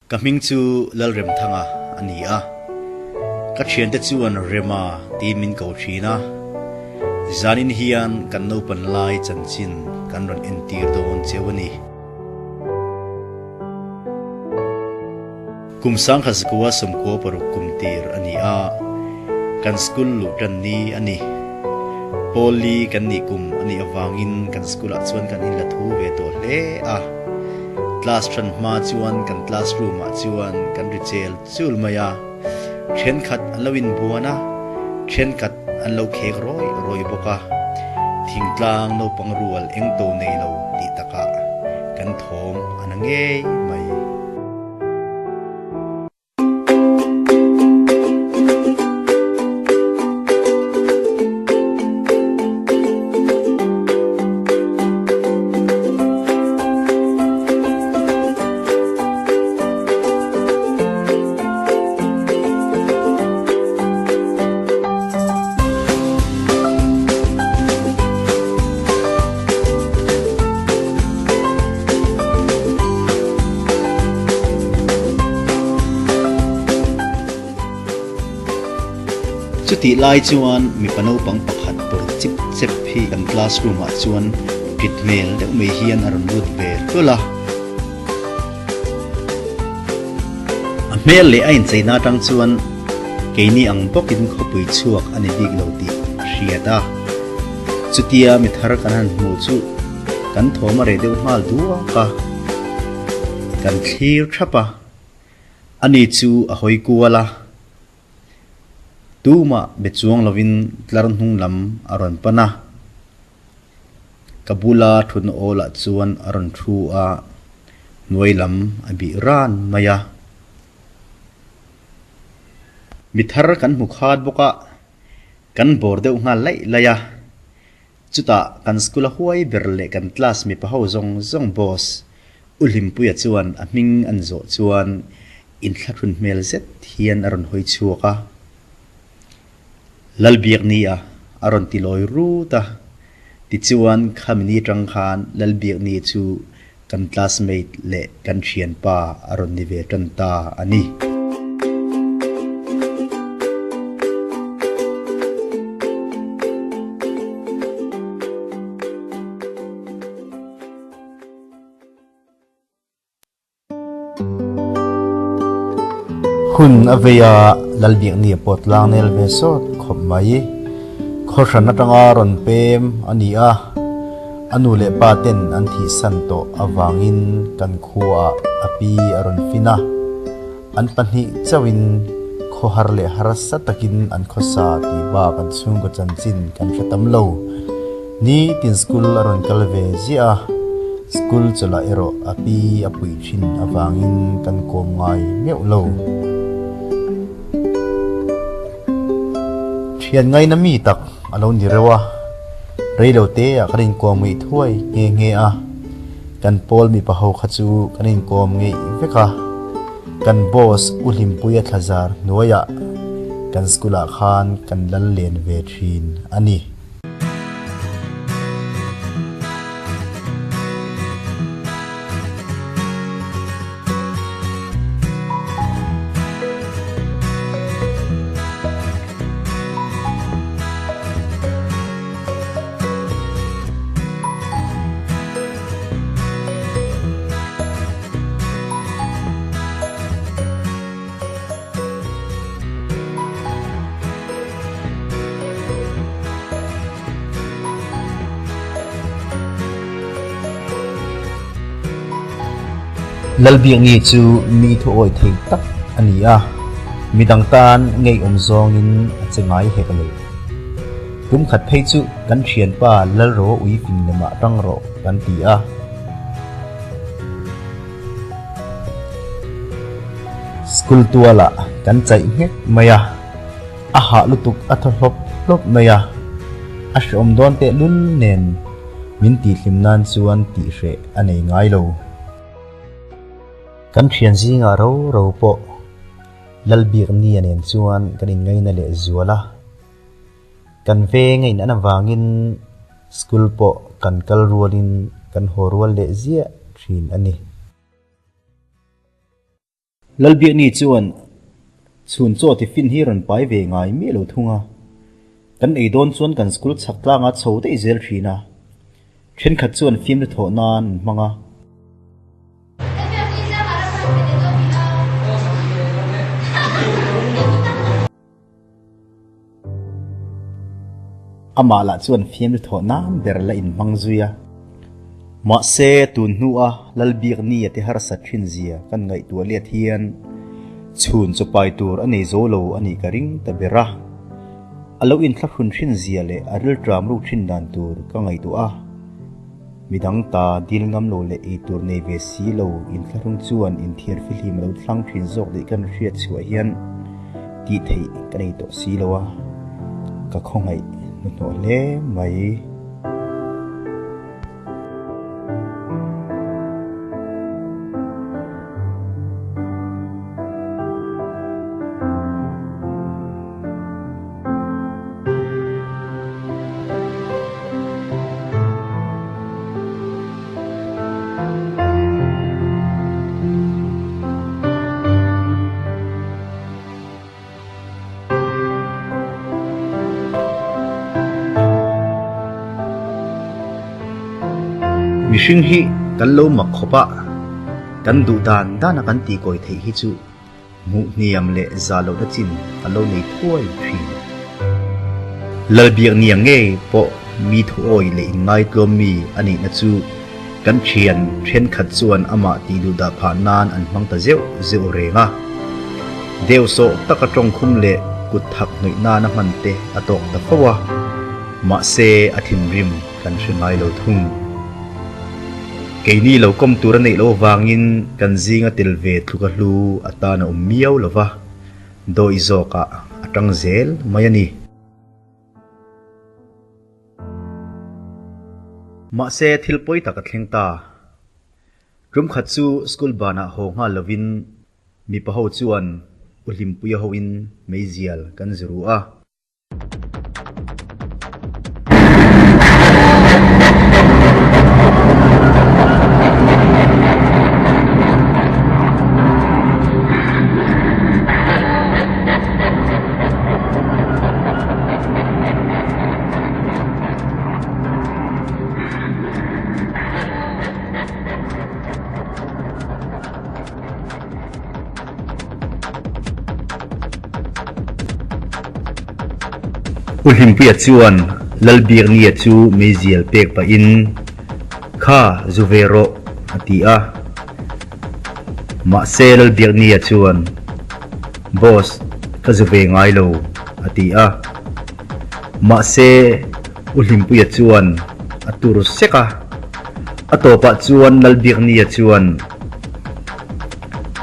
Ka hming chu Lalremthanga a ni a, ka thiante chuan Rema tiin min ko thin a. Zanin hian kan naupan lai chanchin kan rawn entir dawn cheu a ni. Kum sangkhat zakua 96 kum tir a ni a, kan school luh tan ni a ni. Pawl li kan nih kum a nih avangin kan school ah chuan kan inla thu ve tawh hle a. Class hran hma chuan kan class room ah chuan kan ri chel chul mai a, thenkhat an lo inbuan a, thenkhat an lo khek rawi rawi bawk a, thingtlang naupang rual eng to nei lo tih takah kan thawm a na ngei mai. Chutih lai chuan mipa naupang pakhat pawr chip chep hi kan classroom ah chuan rit hmel deuh mai hian a rawn lut ve hlawl a. A hmel leh a incheina atang chuan keini ang bawkin khawpui chhuak a ni bik lo tih a hriat a. Chutia mi thar kan han hmuh chu kan thawm a reh deuh nghal duak a, kan thlir thap a. Ani chu a hawi kual a, tumah be chuang lovin tlar hnung lam a rawn pan a. Ka bula thutna awlah chuan a rawn thu a, hnuai lam a bih ran mai a. Mi thar kan hmu khat bawk a, kan bawr deuh nghal laih laih a. Chutah kan school a huai ber leh kan class mipa ho zawng zawng boss U Hlimpuia chuan a hming an zawh chuan inthlahrun hmel zet hian a rawn hawi chhuak a. Lalbiaknia a rawn ti lawi rut a, tichuan khami ni atang khan Lalbiakni chu kan classmate leh kan thianpa a rawn ni ve tan ta a ni. Hun a vei a, Lalbiakni a pawt tlang nel ve sawt khawp mai. Khaw hran atanga rawn pem a ni a, a nu leh pa ten an thihsan tawh avangin kan khuaah a pi a rawn fin a. An pahnih chauhin khawhar leh harsa takin an khawsa tih bak an chhungkaw chanchin kan hre tam lo. Nitin school a rawn kal ve ziah a, school chawlh erawh a pi a puih thin avangin kan kawm ngai meuh lo. Thian ngaina mi tak a lo ni reuh a, reilo te ah kan inkawm ngeih thuai nghe nghe a, kan pawl mipa ho kha chu kan inkawm ngeih vek a, kan boss U Hlimpuia thlazar hnuaiah kan school ah khan kan lal len ve thin a ni. Lalbiakni chu mi thuawi thei tak a ni a, midang tan ngeiawm zawngin a che ngai hek lo. Tum khat phei chu kan thianpa Lalro ui fing lemah tang rawh kan ti a. School tualah kan chaih nghek mai a, a hah lutuk a thaw hlawp hlawp mai a, a hreawm dawn tehlul nen min tihhlim nan chuan tihhreh a nei ngai lo. Kan thian zingah ro ro pawh Lalbiaknia nen chuan kan inngaina leh zual a, kan veng a in an avangin school pawh kan kal rualin kan haw rual leh ziah thin a ni. Lalbiakni chuan chhun chaw tiffin hi rawn pai ve ngai miah lo thung a. Kan ei dawn chuan kan school chhak tlanga chho daih zel thin a. Thenkhat chuan fimna thawh nan an hmang a. Amah lah chuan fiamna thawh nan ber la inhmang zui a. Mahse, tun hnua Lalbiaknia te harsat thin zia kan ngaihtuah let hian chhun chaw pai tur a nei zo lo a nih ka ring ta ber a. A lo inthlahrun thin zia leh a rilṭam ruk thin dan tur ka ngaihtuah a. Midang ta dil ngam lo leh ei tur nei ve si lo inthlahrung chuan inthiar fihlim a lo thlang thin zawk tih kan hriat chhuah hian tih theih ka nei tawh si lo a, ka khawngaih hnuhnawh hle mai. Mihring hi kan lo mak khawp a, kan duh dan dana kan tihkawi theih hi chu Hmuh hniam leh za lohna chin a lo nei thuai thin. Lalbiaknia ngei pawh mi thuawi leh inngaitlawm mi a nihna chu kan thian thenkhat chuan amah tih duh dah phah nan an hmang ta zeuh zeuh reng a. Deusawh taka tawngkhum leh kut thak hnawih nana hman te a tawk ta fo a, mahse a thinrim kan hre ngai lo thung. Keini lo kawm tur a neih loh avangin kan zinga tel ve tluka hlu atan a awm miau lo va, dawih zawkah a tang zel mai a ni. Mahse thil pawi tak a thleng ta. Tum khat chu school banah haw nghal lovin mipa ho chuan U Hlimpuia hoin meizial kan zir u a. U Hlimpuia chuan Lalbiaknia chu meizial pek pahin, Kha, zu ve rawh, a ti a. Mahse Lalbiaknia chuan, Boss, ka zu ve ngai lo, a ti a. Mahse U Hlimpuia chuan a tur sek a. A tawpah chuan Lalbiaknia chuan,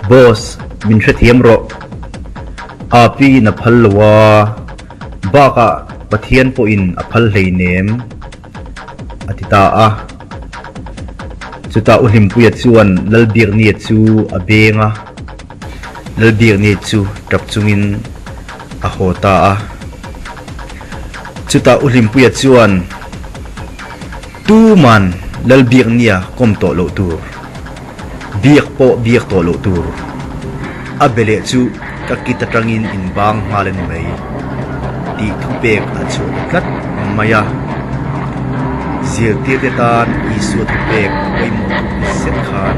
Boss, min hrethiam rawh. Api in a phal lo a, bakah Pathian pawhin a phal hleinem, a ti ta a. Chutah U Hlimpuia chuan Lalbiaknia chu a beng a, Lalbiaknia chu tap chungin a haw ta a. Chutah U Hlimpuia chuan, Tuman Lalbiaknia kawm tawh loh tur. Biak pawh biak tawh loh tur. A be leh chu ka kit atangin in bang nghal a ni mai tih thupek a chhuah ta tlat mai a. Zirtirte tan Isua thupek a pawimawh tuk zet khan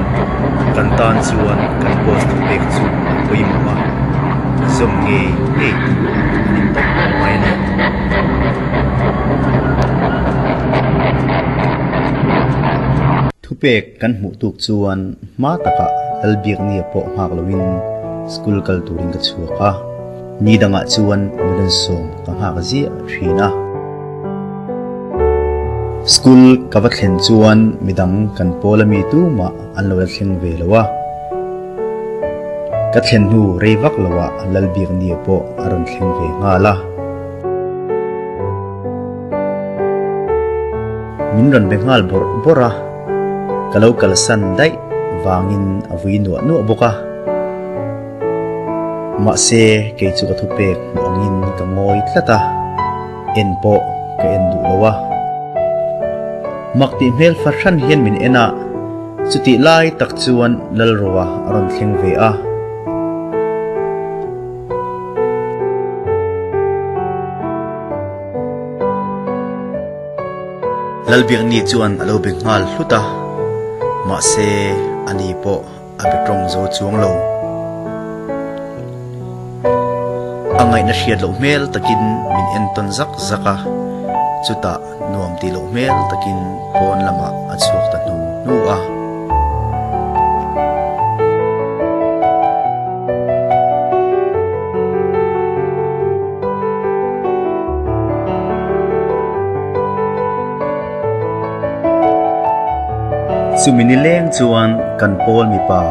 kan tan chuan kan boss thupek chu a pawimawh a, zawm ngei ngei tur a ni tawp mai a ni. Thupek kan hmuh tuk chuan hma takah Lalbiaknia pawh nghak loin school kal turin ka chhuak a, ni dangah chuan nula sawm ka nghak ziah thin a. School ka va thlen chuan midang kan pawl ami tumah an lo la thleng ve lo a, ka thlen hnu rei vak loah Lalbiaknia pawh a rawn thleng ve nghal a. Min rawn be nghal bawrh bawrh a, ka lo kalsan daih vangin a vui nuah nuah bawk a. Mahse, kei chu ka thupek hmuh angin ka ngawi tlat a, en pawh ka en duh lo a. Mak tih hmel fahran hian min en a, chutih lai tak chuan Lalroa a rawn thleng ve a. Lalbiakni chuan a lo be nghal hlut a, mahse ani pawh a be tawng zo chuang lo. A ngaihna hriat loh hmel takin min en tawn zak zak a, chutah nuam tih loh hmel takin pawn lamah a chhuak ta hnu hnu a. Chumi nileng chuan kan pawl mipa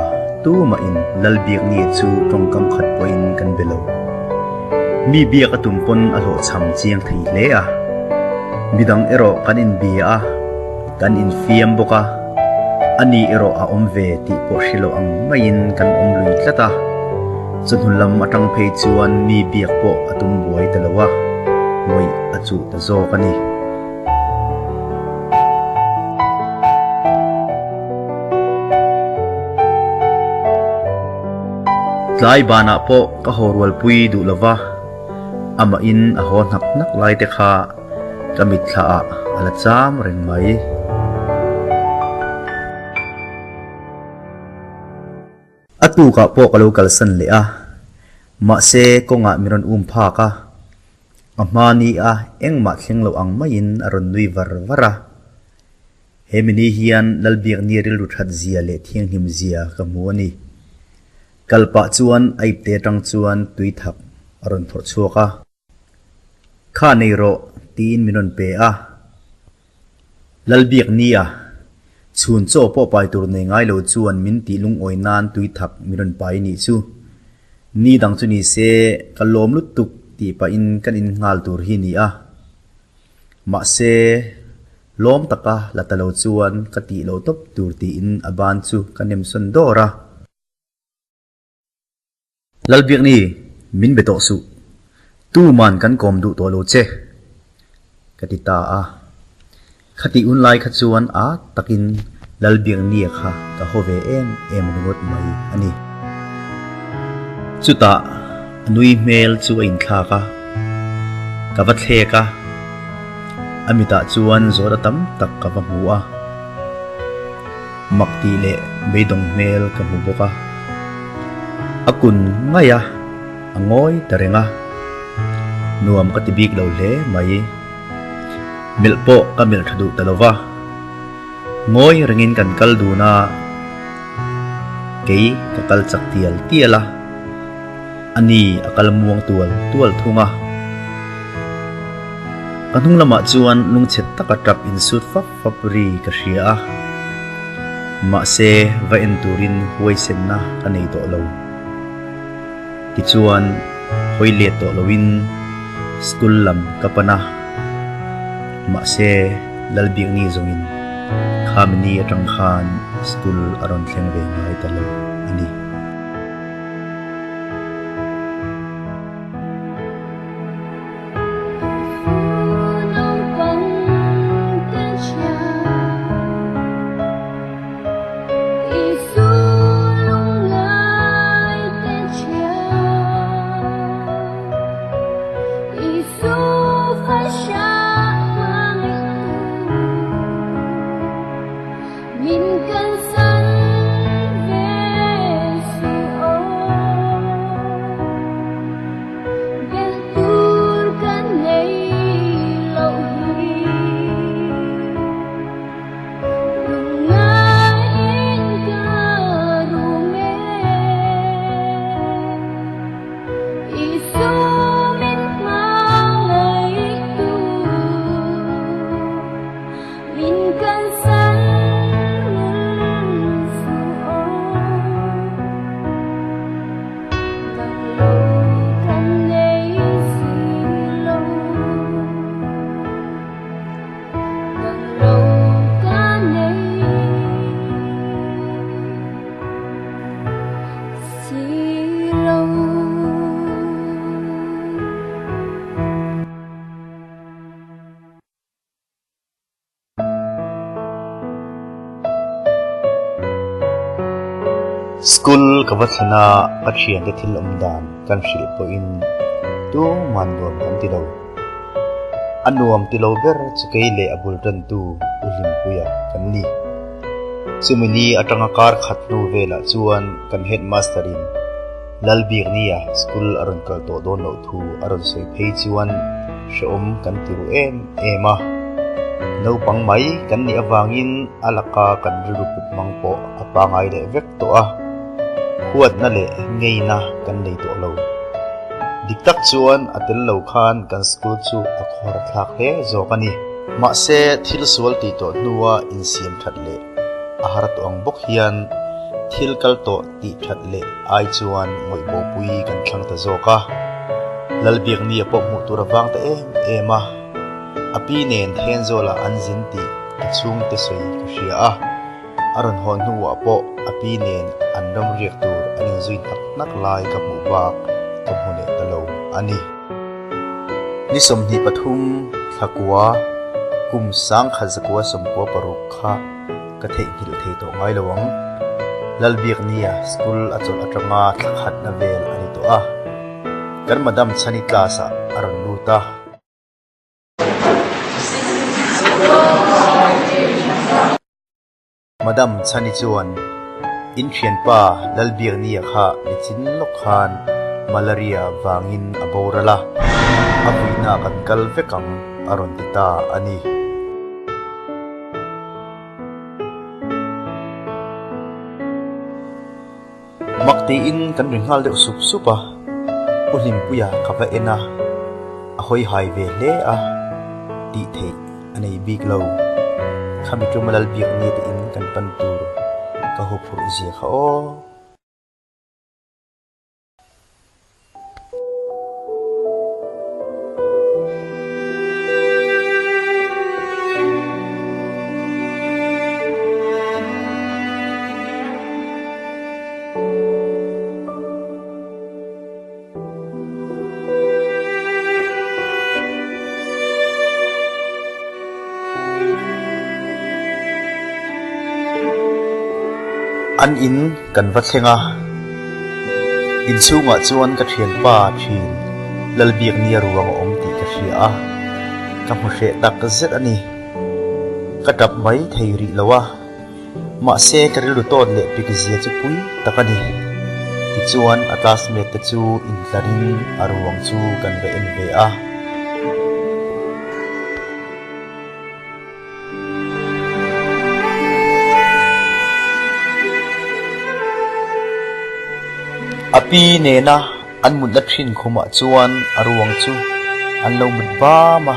tumahin Lalbiaknia chu tawngkam khat pawhin kan be lo. Mi biak a tum pawn a hlawhchham chiang thei hle a. Midang erawh kan inbia a, kan infiam bawk a. Ani erawh a awm ve tih pawh hre lo ang maiin kan awm lui tlat a. Chawhnu lam atang phei chuan mi biak pawh a tum buai ta lo a, ngawih a chuh ta zawk a ni. Tlai banah pawh ka haw rualpui duh lo va, amahin a haw hnak hnak lai te kha ka mitthla ah a la cham reng mai. A tukah pawh ka lo kalsan leh a, mahse kawngah min rawn um phak a, a hma ni a engmah thleng lo ang maiin a rawn nui var var a. He mini hian Lalbiakni rilru that zia leh thianghlim zia ka hmu a ni. Kal pah chuan a ipte atang chuan tui thak a rawn phawrh chhuak a. Kha nei rawh tiin min rawn pe a. Lalbiaknia, chhun chaw pawh pai tur nei ngai lo chuan min tih lungawi nan tui thak min rawn pai nih chu. Ni dang chu ni se ka lawm lutuk tih pahin kan in nghal tur hi ni a. Mahse, lawm taka la ta lo chuan ka tih lo tawp tur tiin a ban chu ka nem sawn dawr a. Lalbiakni, min be tawh suh. Tuman kan kawm duh tawh lo che, ka ti ta a. Khatih hun lai kha chuan a takin Lalbiaknia kha ka haw ve em em ringawt mai a ni. Chutah a nui hmel chu a inthlak a, ka va thlek a, a mitah chuan zawhna tam tak ka va hmu a. Mak tih leh beidawng hmel ka hmu bawk a. A kun ngaih a, a ngawi ta reng a. Nuam ka ti bik lo hle mai. Melh pawh ka melh tha duh ta lo va. Ngawi rengin kan kal dun a, kei ka kal chak tial tial a. A ni a kal muang tual tual thung a. Ka hnung lamah chuan lungchhe taka tap insut fap fap ri ka hria a, mahse va en turin huaisenna ka nei tawh lo. Tichuan hawi let tawh loin school lam ka pan a, mahse Lalbiakni zawngin khami ni atang khan school a rawn thleng ve ngai ta lo a ni. School ka va thlen a, ka thiante thil awm dan kan hrilh pawhin tuman nuam kan ti lo. A nuam ti lo ber chu kei leh a bul tantu U Hlimpuia kan ni. Chumi ni atanga kar khat hnu velah chuan kan headmaster in Lalbiknia school a rawn kal tawh dawn loh thu a rawn sawi phei chuan hrehawm kan ti ru em em a. Naupang mai kan nih avangin a laka kan rilru put hmang pawh a pangai leh vek tawh a, huatna leh ngeina kan nei tawh lo. Dik tak chuan a tel lo khan kan school chu a khawhar thlak hle zawk a ni. Mahse, thil sual tih tawh hnua insiam that leh a har tawh ang bawk hian thil kal tawh tih that leh ai chuan ngawih bopui kan thlang ta zawk a. Lalbiaknia pawh hmuh tur a vang ta em em a, a pi nen Thenzawlah an zin tih ka chhungte sawi ka hria a. A rawn haw hnuah pawh a pi nen an ram riak tur an inzui hnak hnak lai ka hmuh bak ka hmu leh ta lo a ni. Ni 23 thlakua kum 1906 kha ka theihnghilh thei tawh ngai lo ang. Lalbiaknia school a chawlh atanga thla khatna vel a ni tawh a. Kan madam chhani class ah a rawn lut a. Madam Chhani chuan, In thianpa Lalbiaknia kha nichin lawk khan malaria vangin a boral a, a vuina kan kal vek ang a rawn ti ta a ni. Mak tiin kan ri nghal deuh sup sup a, U Hlimpuia ka va en a, a hawi hai ve hle a, tih theih a nei bik lo. Khami ṭuma Lalbiakni te in kan pan tur ka huphurh zia kha aw. An in kan va thleng a, inchhungah chuan ka thianpa thin Lalbiaknia ruang a awm tih ka hria a, ka hmu hreh tak zet a ni. Ka tap mai thei rih lo a. Mahse, ka rilru tawt leh pik zia chu pui tak a ni. Tichuan, a classmate te chu intlarin a ruang chu kan va en ve a. A pi nena An mutna thin khumah chuan a ruang chu an lo mut bam a,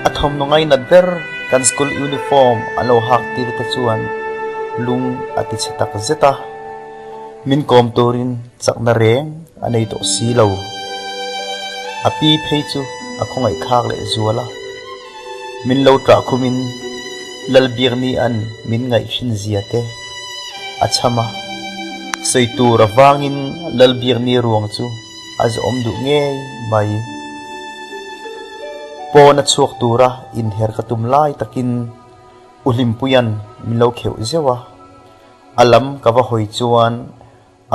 a thawmhnaw ngainat ber kan school uniform an lo hak tir te chuan lung a ti chhe tak zet a, min kawm turin chakna reng a nei tawh si lo. A pi phei chu a khawngaih thlak leh zual a, min lo ṭah khumin Lalbiaknia'n min ngaihhrin zia te a chham a, sawi tur avangin Lalbiakni ruang chu a zawhawm duh ngei mai. Pawn a chhuak tura inher ka tum lai takin U Hlimpuia'n min lo kheuh zeuh a, a lam ka va hawi chuan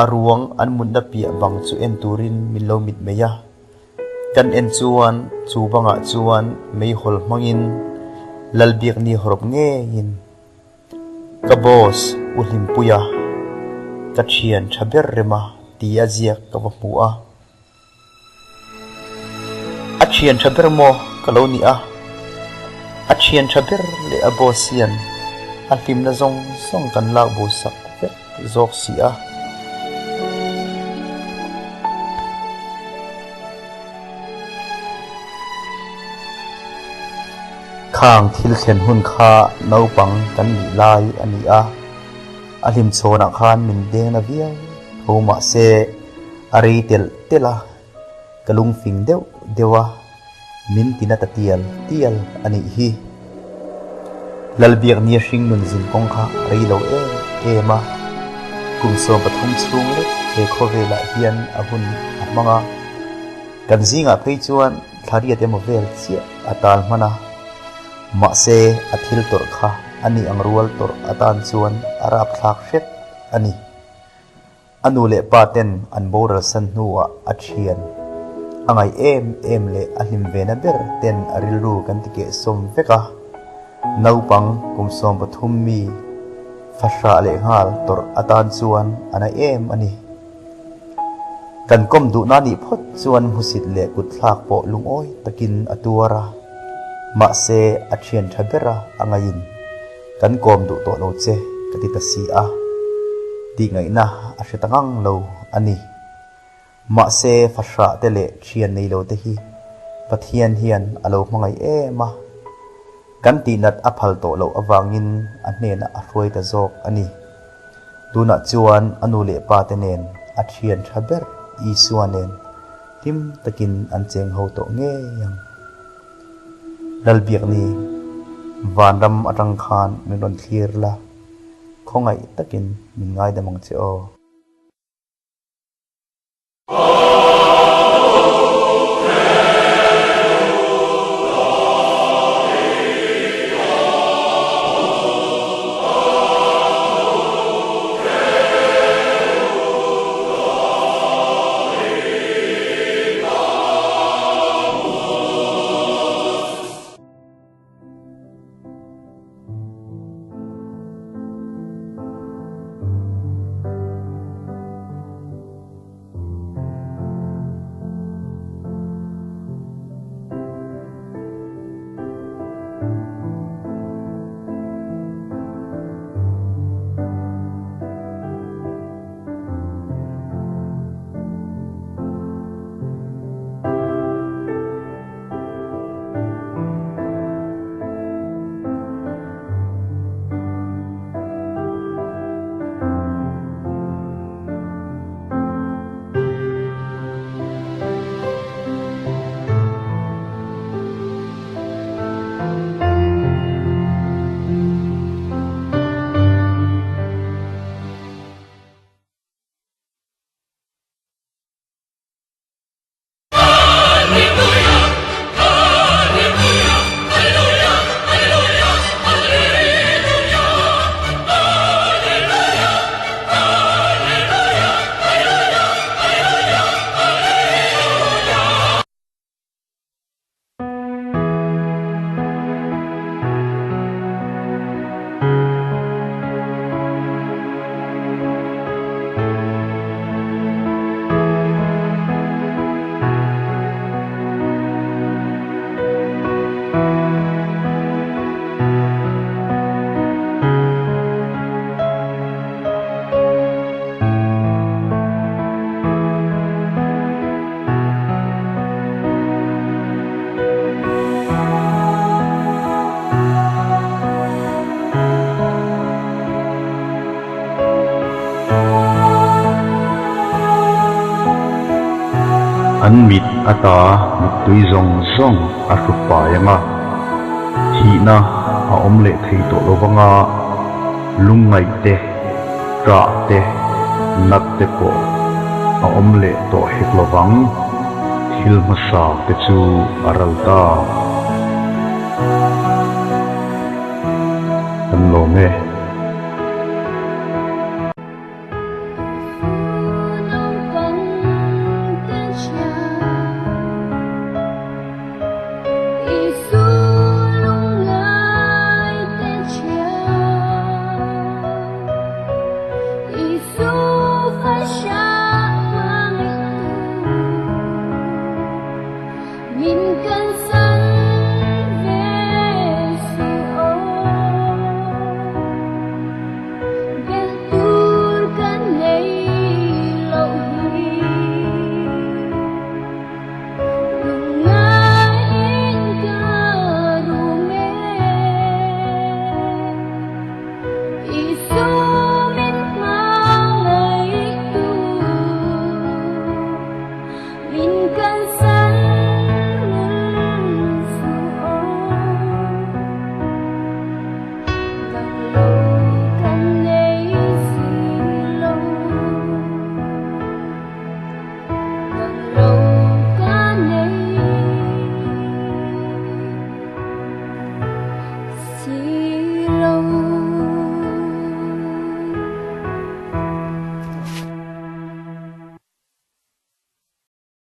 A ruang an mutna piah bang chu en turin min lo mit mai a. Kan en chuan chu bangah chuan meihawl hmangin Lalbiakni hawrawp ngeiin ka boss U Hlimpuia ka thian tha ber rem a ti a ziak ka va hmu a. A thian tha ber maw ka lo ni a, a thian tha ber leh a boss hian a hlimna zawng zawng kan lak bo sak vek zawk si a. Khang thil thlen hun kha naupang kan nih lai a ni a, a hlimchhawnah khan min deng na viau tho mahse, A rei telh telh a, ka lungfing deuh deuh a, min ti na ta tial tial a nih hi. Lalbiaknia hringnun zin kawng kha a rei lo em em a, kum 13 chhung lek he khawvelah hian a hun a hmang a, kan zingah phei chuan thla riat emaw vel chiah a tal hman a, mahse a thil tawrh kha a nih ang rual tawrh atan chuan a rapthlak hret a ni. A nu leh pa ten an boral san hnuah a thian. A ngaih em em leh a hlim vena ber ten a rilru kan ti kehsawm vek a. Naupang kum 13 mi fahrah leh nghal tawrh atan chuan a na em a ni. Kan kawm duhna nih phawt chuan hmusit leh kutthlak pawh lungawi takin a tuar a. Mahse a thian tha bera a ngaiin kan kawm duh tawh lo che ka ti ta si a. Tihngaihna a hre ta ngang lo a ni. Mahse fahrah te leh thian nei lo te hi Pathian hian a lo hmangaih em a. Kan tihnat a phal tawh loh avangin a hnenah a hruai ta zawk a ni. Tunah chuan a nu leh pa te nen a thian tha ber Isua nen hlim takin an cheng ho tawh ngei ang. Lalbiakni, vanram atang khan min rawn thlir la, khawngaih takin min ngaidam ang che aw. An mit ata mittui zawng zawng a hru fai ang a, thihna a awm leh thei tawh lo vang a, lungngaih te, ṭah te, nat te pawh a awm leh tawh hek lo vang, thil hmasa te chu a ral ta. Kan lawm e. Si lo.